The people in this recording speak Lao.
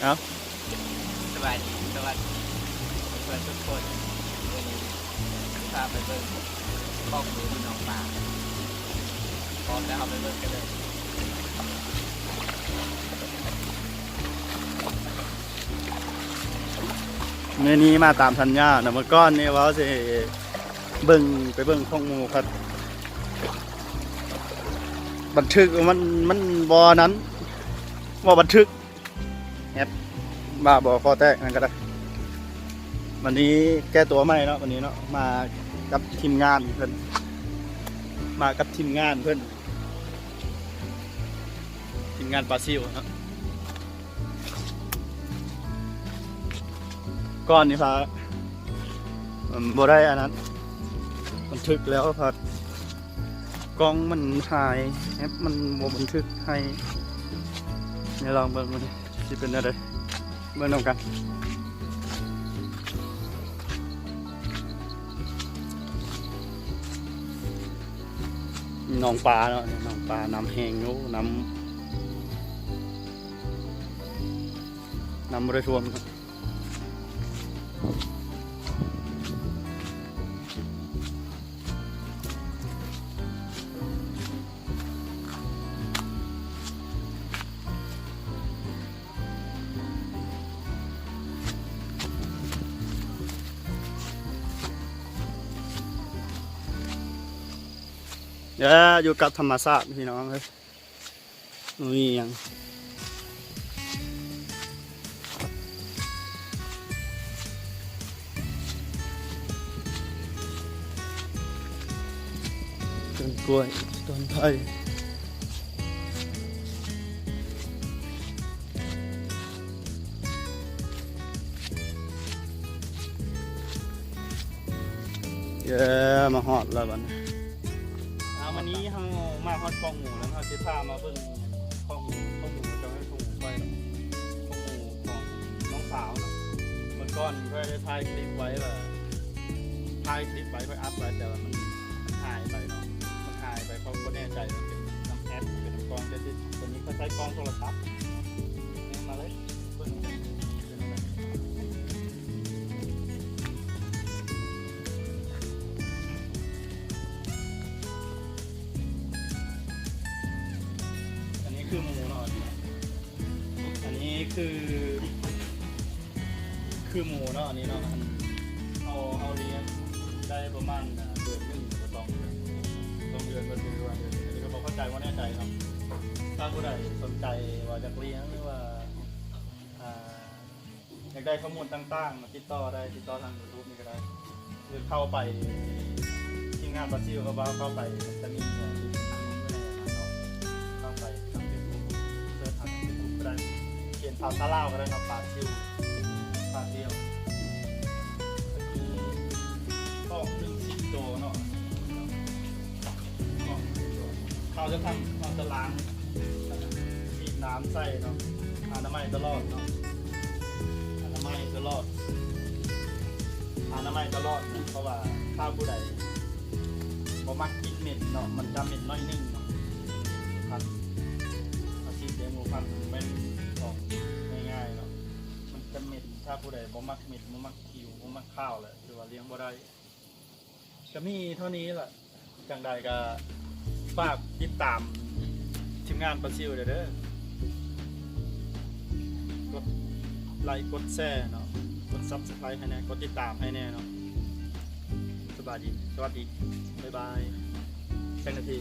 ເອົາ ສະບາຍດີ ສະຫວັດດີເພື່ອນທຸກຄົນ. ມື້ນີ້ຊິພາໄປເບິ່ງຄອກໝູຢູ່ໜອງປາ. ພ້ອມແລ້ວ ເຮົາໄປເບິ່ງກັນເລີຍ. ມື້ນີ້ມາຕາມສັນຍາເນາະ. ເມື່ອກ່ອນນີ້ເວົ້າຊິເບິ່ງ ໄປເບິ່ງຄອກໝູ ພັດບັນທຶກມັນ ມັນບໍ່ນັ້ນ ບໍ່ບັນທຶກ ແອັບ ບ້າບໍ່ ຄໍແຕກ ຫຍັງກໍໄດ້. ວັນນີ້ແກ້ຕົວໃໝ່ເນາະ ວັນນີ້ເນາະ ມາກັບທີມງານເພິ່ນ ມາກັບທີມງານເພິ່ນ ທີມງານປາຊິວເນາະ. ກ່ອນນີ້ພາ ເອີ່ມ ບໍ່ໄດ້ອັນນັ້ນ ບັນທຶກແລ້ວ ພັດກ້ອງມັນຫາຍ ແອັບມັນບໍ່ບັນທຶກໃຫ້. ດຽວລອງເບິ່ງມັນຊິເປັນແນວໃດ ເບິ່ງນຳກັນ. ໜອງປາເນາະ ໜອງປາ ນ້ຳແຮງຢູ່ ນ້ຳ ນ້ຳບໍ່ໄດ້ຖ້ວມ. ເອີ ຢູ່ກັບທຳມະຊາດພີ່ນ້ອງເອີຍ. ບໍ່ມີຫຍັງ ຕົ້ນກ້ວຍ ຕົ້ນໄຜ່. ເອີ ມາຮອດແລ້ວບັດນີ້. ອ່າ ມື້ນີ້ເຮົາມາຮອດຄອກໝູແລ້ວ ເຮົາຊິພາມາເບິ່ງຄອກໝູ ຄອກໝູ ເຈົ້າແມ່ນຄອກໝູຂ້ອຍເນາະ ຄອກໝູຂອງນ້ອງສາວເນາະ. ເມື່ອກ່ອນຂ້ອຍໄດ້ຖ່າຍຄລິບໄວ້ວ່າ ຖ່າຍຄລິບໄວ້ ຂ້ອຍອັດໄວ້ ແຕ່ວ່າມັນ ມັນຫາຍໄປເນາະ ມັນຫາຍໄປ ຂ້ອຍບໍ່ແນ່ໃຈວ່າເປັນນຳແອັບ ເປັນນຳກ້ອງ ແຕ່ທີ່ຕົວນີ້ຂ້ອຍໃຊ້ກ້ອງໂທລະສັບ. ມາເລີຍ ເບິ່ງນຳກັນ. ອັນນີ້ຄືໝູເນາະ ອັນນີ້ຄື ຄືໝູເນາະ ອັນນີ້ເນາະ. ອັນ ເຮົາ ເຮົາລ້ຽງໄດ້ປະມານ ອ່າ ເດືອນໜຶ່ງ ຫຼືວ່າສອງເດືອນ ສອງເດືອນ ເບິດ ຫຼືວ່າເດືອນໜຶ່ງ ອັນນີ້ກໍບໍ່ເຂົ້າໃຈ ບໍ່ແນ່ໃຈເນາະ. ຖ້າຜູ້ໃດສົນໃຈວ່າຢາກລ້ຽງ ຫຼືວ່າ ອ່າ ຢາກໄດ້ຂໍ້ມູນຕ່າງໆ ມາຕິດຕໍ່ໄດ້ ຕິດຕໍ່ທາງຢູທູບນີ້ກໍໄດ້ ຫຼືເຂົ້າໄປທີມງານບຣາຊິລ ເຂົ້າໄປ ມັນຈະມີ ເຂົ້າໄປທາງເຟສບຸກ ເສີດຫາທາງເຟສບຸກກໍໄດ້ ຂຽນພາສາລາວກໍໄດ້ເນາະ ບຣາຊິລ ບຣາຊິລ. ຄອກໜຶ່ງສິບໂຕເນາະ ຄອກໜຶ່ງສິບໂຕ ເຂົາຈະທຳ ເຂົາຈະລ້າງ ສີດນ້ຳໃສ່ເນາະ ອະນາໄມຕະຫຼອດເນາະ ອະນາໄມຕະຫຼອດ ອະນາໄມຕະຫຼອດເນາະ. ເພາະວ່າຖ້າຜູ້ໃດບໍ່ມັກກິນເໝັນເນາະ ມັນຈະເໝັນໜ້ອຍໜຶ່ງເນາະ ພັນ ອາຊີບລ້ຽງໝູພັນ ມັນແມ່ນອອກງ່າຍໆເນາະ ມັນຈະເໝັນ. ຖ້າຜູ້ໃດບໍ່ມັກເໝັນ ບໍ່ມັກ ຫິວ ບໍ່ມັກຄາວ ແລ້ວຖືວ່າລ້ຽງບໍ່ໄດ້. ກໍມີເທົ່ານີ້ລະ ຈັ່ງໃດກໍຝາກຕິດຕາມທີມງານປາຊິວແດ່ເດີ ກົດໄລກົດແຊເນາະ ກົດຊັບສະໄຄຣບ໌ໃຫ້ແດ່ ກົດຕິດຕາມໃຫ້ແດ່ເນາະ. ສະບາຍດີ ສະຫວັດດີ ບາຍບາຍ ຈັກນາທີ.